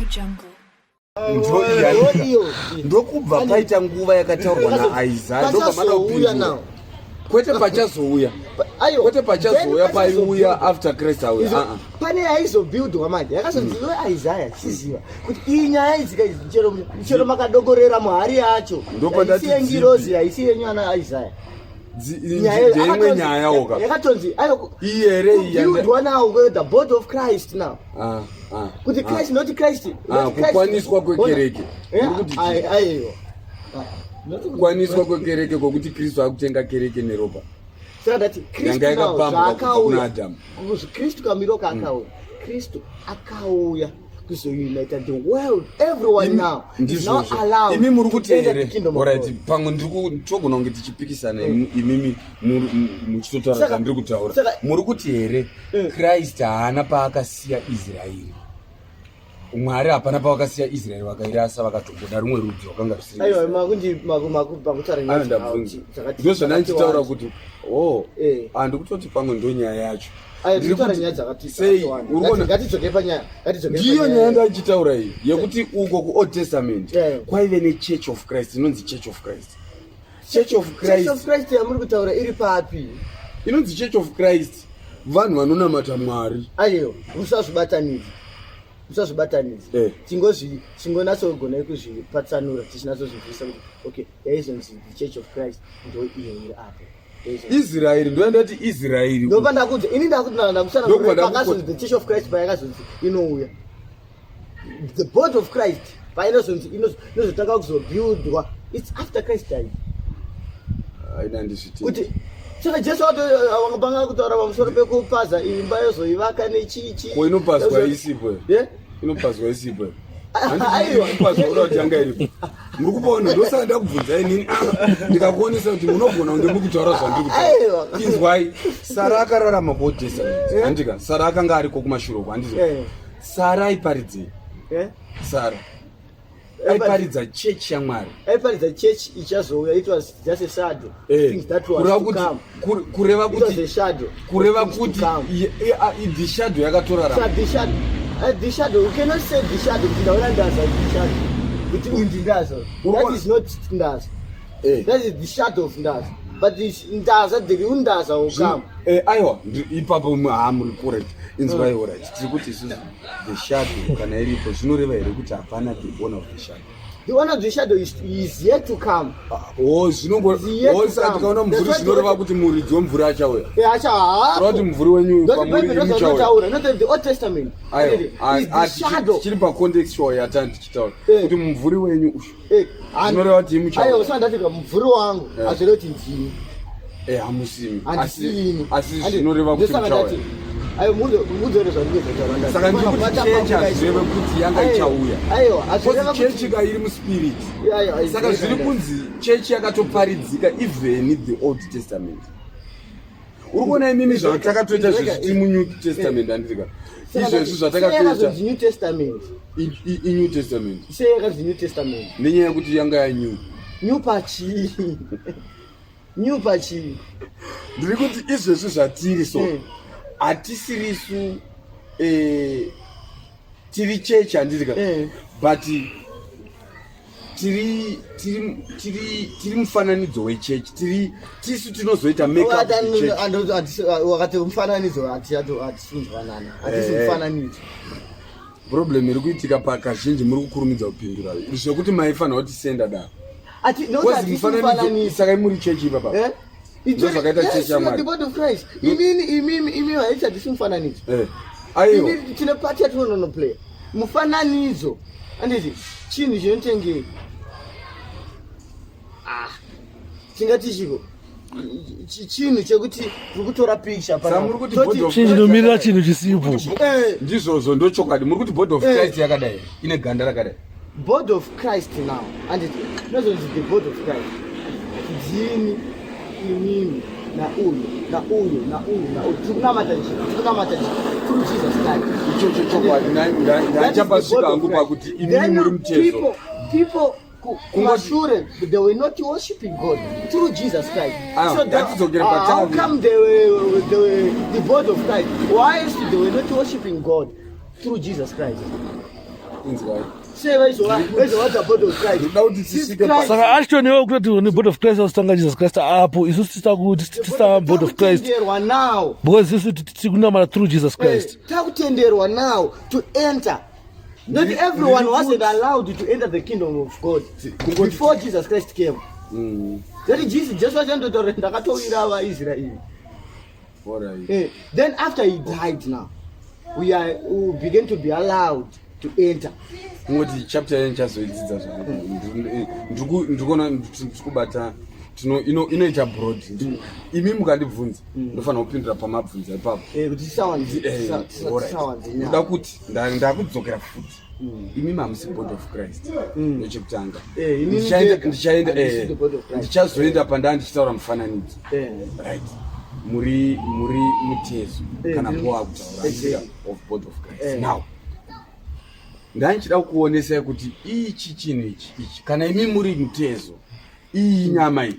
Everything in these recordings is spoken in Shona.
Jungle. Ndokubva paita nguva yakataurwa naIsaya, ndobva mada kupindura. Kwete pachazouya, kwete pachazouya, paiuya after Christ auya. Ah, ah. Pane yaizobuildwa manje yakazonzi iwe Isaya, chiziva kuti iyi nyaya idzi chero makadongorera muhari yacho, haisi yengirozi, haisi yenyu ana Isaya. Ndeimwe nyaya woka. Yakatonzi iyi here? Buildwa now the body of Christ now. Ah, ah, kuti Christ, not Christ. Kukwaniswa kwekereke. Aiwa. Kukwaniswa kwekereke kwokuti Kristu akutenga kereke neropa. Saka ndati Yanga yakapambwa kubva kuna Adamu. Kristu kamiro kaakauya, Kristu akauya kuzounite the world. Everyone now is not allowed. Imi muri kuti here? Alright, pamwe ndiri togona kunge tichipikisana, imimi muchitotaura zvandiri kutaura. Muri kuti here Christ haana paakasiya Israeri? Mwari hapana pavakasiya Israeri vakairasa, vakatomboda rumwe rudzi rwakanga rusiri? Ndozvandandichitaura kuti o handikutoti pamwe ndo nyaya yacho. Sei? Ndiyo nyaya ndandichitaura iyi yekuti uko kuOld Testament kwaive neChurch of Christ, inonzi Church of Christ. Church of Christ. Christ yamuri kutaura iri papi? Inonzi Church of Christ, vanhu vanonamata Mwari. Aiwa, usazvibatanidza, usazvibatanidza. Tingonatsogonai kuzvipatsanura, tichinatsozvibvisa kuti okay, yaizonzi the Church of Christ ndo iyo iri apo. Israeri, ndoyandati Israeri. Ndopa ndakudza ini, ndakuti the Church of Christ payakazonzi inouya, the body of Christ painozonzi inozotanga kuzobuildwa, it's after Christ died. Aina ndizviti. Kuti saka Jesu wakapanga kutaura pamusoro pekupaza imba, yozoivaka nechichi. Ko inopazwa isipo? Inopazwa isipo? Inopazwa kuda kuti yanga iripo? Muri kupaona, ndosaka ndakubvunzai nini, ndikakuonesa kuti munogona kunge muri kutaura zvandiri kutaura. Inzwai, Sara akararama kuOld Testament, handika? Sara akanga ariko kumashure uko, handizvo? Sara aiparidzei? Sara aiparidza chechi yaMwari. Aiparidza chechi ichazouya. It was just a shadow, things that was to come. Kureva kuti, kureva kuti the shadow yakatorarama. The shadow, the shadow, you cannot say the shadow kuti ndaona ndaza, the shadow kuti uyu ndindaza. That is not ndaza. That is the shadow of ndaza, but this ndaza, the real ndaza will come. Aiwa, ipapo ha, muri correct. Inzwai, alright, tiri kuti isusu the shadow kana iripo, zvinoreva here kuti hapana the owner of the shadow? The owner of the shadow is yet to come. O zvinongosaka tikaona mumvuri, zvinoreva kuti muridzi wemvuri achauya? Achauya. Kuti mumvuri wenyu pamuri imuchauya. Not the Old Testament. Chiri pacontextual yatani tichitaura kuti mumvuri wenyu ushu, zvinoreva kuti imuchauya? Aiwa, ndatika mumvuri wangu hazvireva kuti ndini. Hamusimi, asi zvinoreva kuti muchauya. Ayo mudzore zvandinozotaura. Saka ndiri kuti chechi hazvireve kuti yanga ichauya. Aiwa. Chechi ka iri muspirit, saka zviri kunzi chechi yakatoparidzika even the Old Testament. Uri kuona imimi zvatakatoita zvezvi muNew Testament, handitika? Izvezvi zvatakatoita New Testament. INew Testament. Sei yakanzi New Testament? Nenyaya yekuti yanga yanew. New pachii? New pachii? Ndiri kuti izvezvi zvatiri so hatisirisu tiri chechi, handitika? But tiri mufananidzo wechechi, tiri tisu tinozoita. Wakati mufananidzo, hatisunzwanana, hatisi mufananidzo. Problem iri kuitika pakazhinji, muri kukurumidza kupindura zvekuti maifanira kuti senda daro. Saka imuri chechi ipapa? Ndozvakaita chechi yaMwari. Inini, imimi, imi haiti, hatisi mufananidzo. Aiwa. Tine part yatinononoplaya. Mufananidzo, anditi chinhu chinotenge, ah, tingati chiko, chinhu chekuti tiri kutora picture. Chinhu chinomirira chinhu chisipo. Ndizvozvo, ndochokwadi. Muri kuti body of Christ yakadai, ine ganda rakadai? Body of Christ now, anditi inozonzi the body of Christ ndini, imimi, nauyu, nauyu, nauyu, nauyu, tiri kunamata chi, tiri kunamata chi through Jesus Christ. Ichocho chokwadi, ndachapasvika hangu pakuti imimi muri mutezo. People kumashure, they were not worshiping God through Jesus Christ. So how come they were the body of Christ? Why is they were not worshiping God through Jesus Christ? Inzwai. Sei vaizova vaizova the body of Christ? Ndoda kuti tisvike pa- Saka Ashton iwe kutoti une body of Christ wasitanga Jesus Christ apo isusu tisa kuti tisa body of Christ Takutenderwa now. because isusu tiri kunamata through Jesus Christ. Takutenderwa now to enter. Not everyone wasn't allowed to enter the kingdom of God before Jesus Christ came. That Jesus Jesu achandotaura ndakatowira vaIsraeri. Alright. Then after he died now, we began to be allowed to enter. Kungoti chapter yenyu chazoidzidza zvakanaka. Ndiri kuona ndiri kubata inoita broad. Imi mukandibvunza, ndofanira kupindura pamabvunza ipapo. Kuti Alright. tisawanze Ndoda nyaya. kuti ndakudzokera futi. Imi hamusi body of Christ, nechekutanga. Inini ndega, handisi the body of Christ. Ndichazoenda pandaa ndichitaura mufananidzo. Right, muri mutezo kana poa kutaura of body of Christ. Now ndandichida kuonesai kuti ichi chinhu ichi kana imi muri mutezo, iyi nyama iyi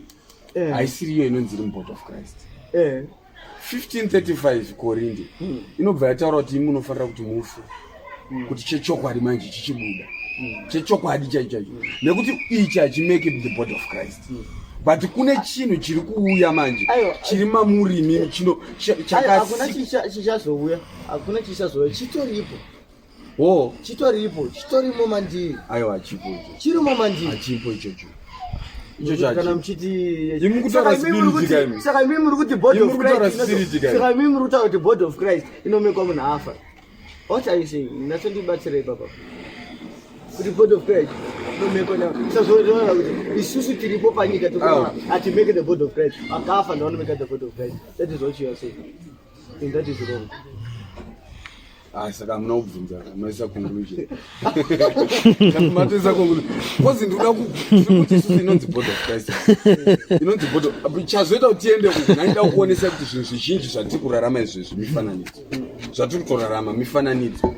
haisiri iyo inonzi iri mubody of Christ. 1535 Korinde inobva yataura kuti imi munofanira kuti mufe kuti chechokwadi manje chichibuda, chechokwadi chaicho chaicho, nekuti ichi hachimake the body of Christ, but kune chinhu chiri kuuya manje Aiwa. chiri mamuri imimi chino Aiwa, hakuna chakasi chichazouya, hakuna chichazouya, chitoripo. O. Chitoripo, chitorimo mandiri. Aiwa, hachipo ichocho. Chirimo mandiri. Hachipo ichocho, ichocho Kana hachipo. muchiti Imi kutaura Saka imi muri spirit ka imi. Saka imi muri kuti body Imi of muri kutaura Christ spirit ka imi. Saka imi muri kutaura kuti body of Christ inomekwa munhu afa. What are you saying? Natsondibatsirei baba, kuti body of Christ inomekwa sazvoona kuti isusu tiripo panyika tikuona hatimeke the body of Christ. Akafa ndavanomeka the body of Christ. That is what you are saying, and that is wrong. Ah, saka hamuna kubvunza, maisa conclusion, matoisa conclusion, because ndikuda kuti isusu inonzi body of Christ, inonzi body chazoita kuti tiende uku. Ndaida kuonesa kuti zvinhu zvizhinji zvatiri kurarama izvezvi mifananidzo, zvatiri kutorarama mifananidzo.